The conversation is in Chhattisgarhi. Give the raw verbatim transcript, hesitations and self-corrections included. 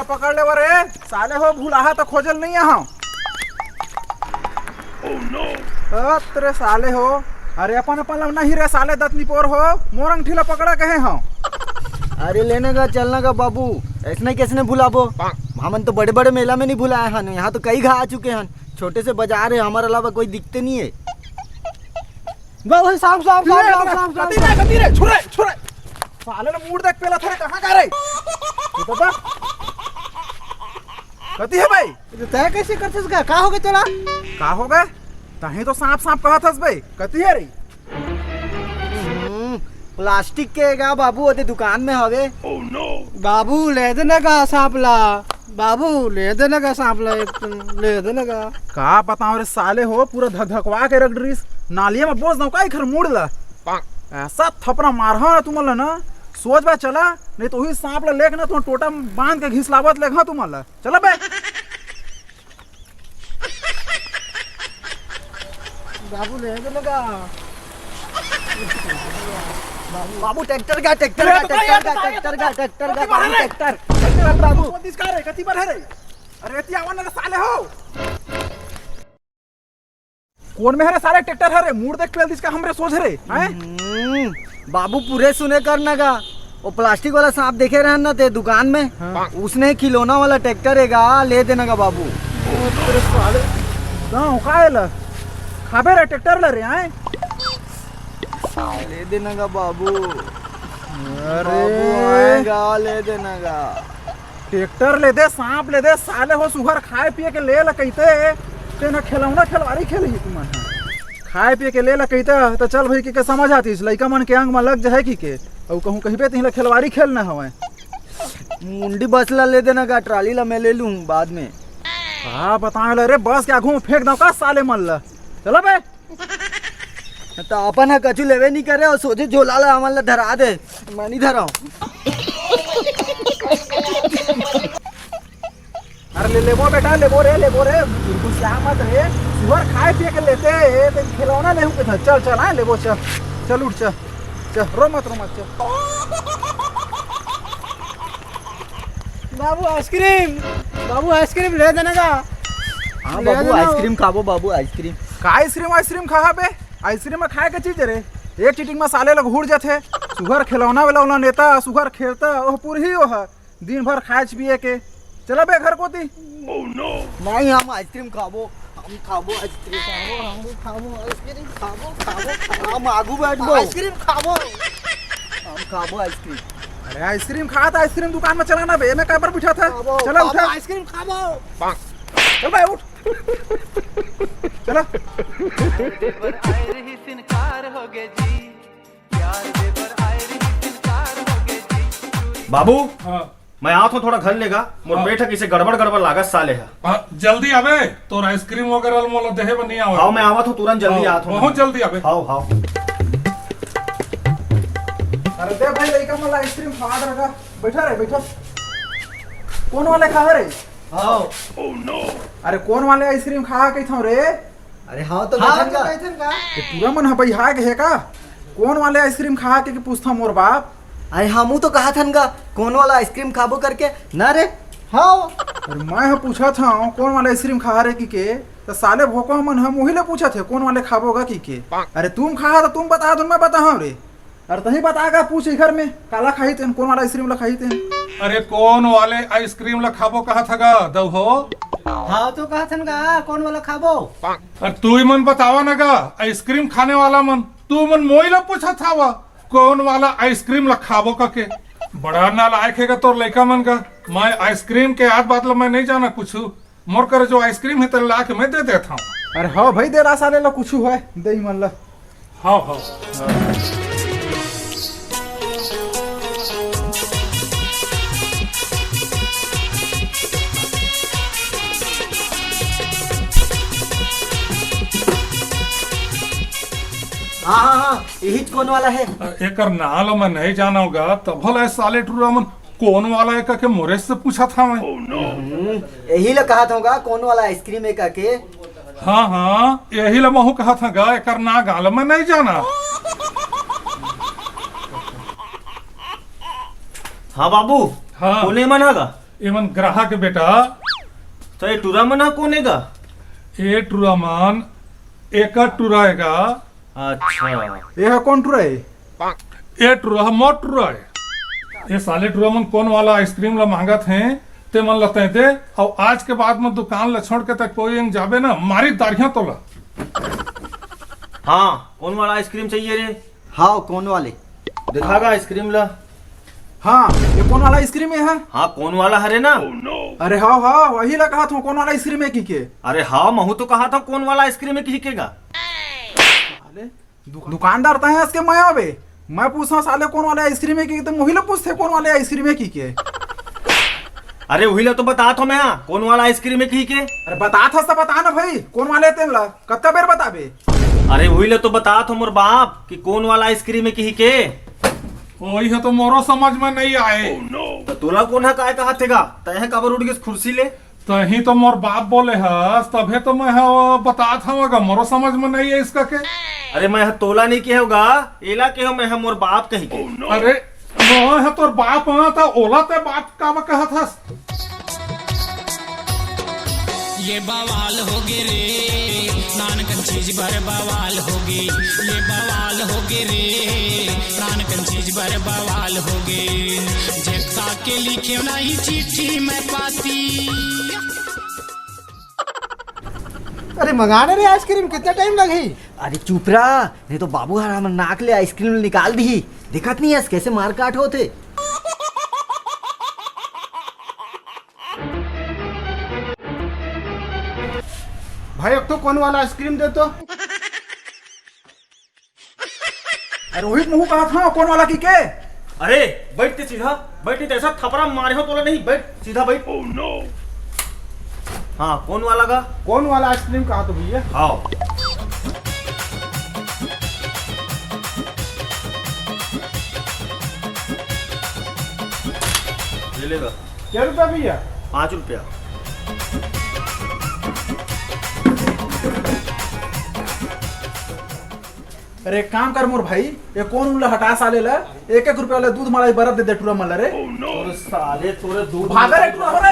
पकड़ ले रे, साले हो, भुलाहा तो खोजल नहीं है हम। अत रे साले हो, अरे अपन अपन ला नहीं रे साले दतनी पोर हो, मोर अंगठी ला पकड़ा कहे हम। अरे लेने का चलना का बाबू, ऐसने कैसने भुलाबो? हमन तो बड़े बड़े मेला में नहीं भुलाए हन, यहाँ तो कई घा आ चुके हन। छोटे से बाजार है, हमारे अलावा कोई दिखते नहीं है। बस वही सांप, सांप, सांप, ये सांप, रे, सांप, सांप, कती रे, कती रे, छुरे, छुरे। साले ने मूड़ देख पेला था रे, कहाँ का रे? ये तो बस। कती है भाई? ये तो तय कैसे करथस गा? का हो गए तोला? का हो गए? तही तो सांप, सांप कहा थस बे। कती है रे? हम्म, प्लास्टिक के गा बाबू, ओदे दुकान में हवे। बाबू, ले देना गा सांप ला। बाबू, ले देना गा सांप ला, एक ठन, ले देना गा। का बताओ रे साले हो, पूरा धकधकवा के रख डरिस। नालिया में बोस दो का इखर मूड़ ला। ऐसा थपरा मारहा ना तुमन ला ना, सोच बा चला, नहीं तो वही सांप ला लेके ना तुम टोटा में बांध के घिसलावत लेगा तुमन ला। चला बे। बाबू, ले देना गा। बाबू, ट्रैक्टर का, ट्रैक्टर का, ट्रैक्टर का, ट्रैक्टर का, ट्रैक्टर का, बाबू, ट्रैक्टर। ट्रैक्टर बाबू। कौन दिस का रे? कती बार है रे? अरे, एती आवा ना रे साले हो। कौन में है रे साले ट्रैक्टर है रे? मूड़ देख पेल दिस का हमरे सोच रे, हैं? हम्म, बाबू, पूरे सुने कर ना गा। वो प्लास्टिक वाला सांप देखे रहन ना ते दुकान में, हाँ। उसने खिलौना वाला ट्रैक्टर है गा, ले देना गा बाबू। ओ, तेरे साले। गाँव का है ला? खाबे रे ट्रैक्टर ला रे, हैं? ले देना गा बाबू। अरे। बाबू आएगा, ले देना गा। ट्रैक्टर ले दे, सांप ले दे, साले हो सुहर खाए पिए के ले ला कहिते, ते ना खिलौना खिलवारी खेलही तुमन ह। खाए पिए के ले ला कहिते, त चल भाई के, के समझ आतीस, लइका मन के अंग म लग जाए कि के, अउ कहूँ कहिबे तिही ला खिलवारी खेलना हवय। मुंडी बस ला ले देना का, ट्राली ला मैं ले लूँ बाद में। का बताए ला रे, बस के आगू में फेंक दो का साले मन ला? चला बे। त अपन ह कछु लेवे नी करे अउ सोझे झोला ला हमन ला धरा दे। मैं नी धराव। अरे ले लेबो बेटा, लेबो रे, लेबो रे, बिल्कुल क्या मत रे। सुअर खाए पिए के लेते हे, ते खिलौना लेहू के था। चल, चल, हाँ, लेबो, चल। चल, उठ, चल। चल, रो मत, रो मत, चल। बाबू आइसक्रीम, बाबू आइसक्रीम ले देना का? हाँ ले बाबू, देना। आइसक्रीम खाबो बाबू, आइसक्रीम। का आइसक्रीम, आइसक्रीम खा बे? आइसक्रीम में खाए के चीज रे? एक चीटिंग में साले लोग हुड़ जाथे। सुघर खिलौना वेलौना नेता, सुघर खेलता, ओह पुरही ओह। दिन भर खाए पिए के। चला बे घर कोती। नहीं, हम आइसक्रीम खाबो, हम खाबो आइसक्रीम। खाबो, हम खाबो आइसक्रीम, खाबो, खाबो, खाबो। हम आगू बैठबो। आइसक्रीम खाबो। हम खाबो आइसक्रीम। अरे आइसक्रीम खा त आइसक्रीम दुकान में चला ना बे, एमे काबर बिठा था? खाबो, चला खाबो, उठा। आइसक्रीम खाबो। चल बे उठ। चला। बाबू, हाँ। मैं आत हूँ थोड़ा घर लेगा, मोर हाँ। पेट ह कइसे गड़बड़ गड़बड़ लागत साले ह। हाँ, जल्दी आबे, तोर आइसक्रीम वगैरह ल मोला देहे बर नहीं आवत। हाँ, मैं आवत हूँ तुरंत, जल्दी हाँ, आत हूँ। बहुत जल्दी आबे। हाँ, हाँ। अरे दे भाई, लइका मन ला आइसक्रीम खवा दे गा। बैठा रे, बैठा। कौन वाले खा रे? हाँ। अरे कौन वाले आइसक्रीम खा कहिथव रे? अरे हाँ तो हाँ, कहिथन तो का? कहिथन का? ये टूरा मन ह बइहा गे हे का? कौन वाले आइसक्रीम खा के, के पूछथव मोर बाप? अरे हमू तो कहाथन का, कौन वाला आइसक्रीम खाबो करके ना रे? हाँ। अरे मैं ह पूछत हव कौन वाला आइसक्रीम खा रे कि के, त साले भोकवा मन ह मोही ले पूछत हे कौन वाले खाबो गा कि के। अरे तुम खा त तुम बता दो, मैं बताहूँ रे। अरे तही बता गा, पूछ इखर में, काला खाही तेन, कौन वाला आइसक्रीम ला खाही तेन? अरे कौन वाले आइसक्रीम ला खाबो कहत हगा दऊ हो? हाँ तो कहत हन गा, कौन वाला खाबो? अरे तू ही मन बतावा ना गा, आइसक्रीम खाने वाला मन, तू मन मोई ला पूछत हवा, कौन वाला आइसक्रीम ला खाबो कके? बड़ा नालायक हे गा तोर लइका मन गा, मैं आइसक्रीम के आद बात ला मैं नहीं जाना कुछु। मोर करा जो आइसक्रीम हे, तेला लाके मैं दे देत हव। अरे हव भाई, दे ला साले ला कुछु होय, दे ही मन ला। हव, हव। हाँ, हाँ, हाँ, यहीच कोन वाला हे? एकर नाम ल मैं नहीं जानव गा, तभो ले साले टूरा मन कोन वाला हे कके मोरे से पूछत हवय। हम्म, यही ल कहत हव गा, कोन वाला आइसक्रीम हे कके। हाँ, हाँ, यही ल महू कहत हव गा, एकर नाम गा ल मैं नहीं जाना। हाँ बाबू, हाँ। कोने मन ह गा? एमन ग्राहक हे बेटा। त ए टूरा मन ह कोन ए गा? ए टूरा मन, एकर टूरा ए गा। अच्छा। ए ह कोन टूरा ए? ए टूरा ह मोर टूरा ए। ए साले टूरा मन कोन वाला आइसक्रीम ला मांगत हे, ते मन ला तैं दे, अउ आज के बाद म दुकान ला छोड़ के तैं कोई अंग जाबे ना, मारी दारियां तोला। हाँ, कोन वाला आइसक्रीम चाहिए रे? हाँ, कोन वाले? दिखा गा आइसक्रीम ला। हाँ, ए कोन वाला आइसक्रीम ए ह? हाँ, कोन वाला हरे ना? अरे हाँ, हाँ, वही ला कहत हंव, कोन वाला आइसक्रीम ए कहिके। अरे हाँ, महूं तो कहत हंव कोन वाला आइसक्रीम ए कहिके गा। साले, दु-, दुकानदार तैं हस के मैं अबे? मैं पूछथंव साले कोन वाला आइसक्रीम ए कहिके, त उही ला पूछथे कोन वाला आइसक्रीम ए कहिके। अरे उही ला तो बतात हंव मैं, हाँ, कोन वाला आइसक्रीम ए कहिके। अरे बतात हस त बता ना भाई, कोन वाले तेन ला? कतका बेर बताबे? अरे उही ला तो बतात हंव मोर बाप कि कोन वाला आइसक्रीम ए कहिके। ओही ह तो मोरो समझ में नइ आए। त तोला कोन ह काय कहत हे गा? तैं ह काबर उठ गेस कुर्सी ले? तहीं तो मोर बाप बोले हस, तभे तो मैं ह बतात हंव गा, मोरो समझ में नइ आइस कहिके। अरे मैं ह तोला नइ केहेंव गा, एला केहेंव मैं ह मोर बाप कहिके। अरे मैं ह तोर बाप हंव, त ओला तैं बाप काबर कहत हस? ये बवाल होगे रे, नानकन चीज बर बवाल होगे। ये बवाल होगे रे, नानकन चीज बर बवाल होगे। जेठा के लिखे नहीं चिट्ठी मैं पाती। अरे मंगा ना रे आइसक्रीम, कितना टाइम लगही? अरे चुप रह, नहीं तो बाबू हर हमर नाक ले आइसक्रीम निकाल दिही। देखत नहीं हस कैसे मारकाट होथे। भाई, एक तो कोन वाला आइसक्रीम दे तो। अरे रोहित, महूं कहत हंव कोन वाला कहिके। अरे बैठ तैं सीधा, बैठ, नहीं त ऐसा थपरा मारे हंव तोला नहीं, बैठ सीधा बैठ। हाँ, कोन वाला गा? कोन वाला आइसक्रीम कहत हस भैया? हाँ। ये ले गा। कै रुपया भैया? पाँच रुपया। अरे एक काम कर मोर भाई, ये कोन उन ला हटा साले ला, एक एक रुपया वाला दूध मलाई बर्फ दे दे टूरा मन ला रे। अरे साले तोरे दूध भागा रे टूरा हो रे।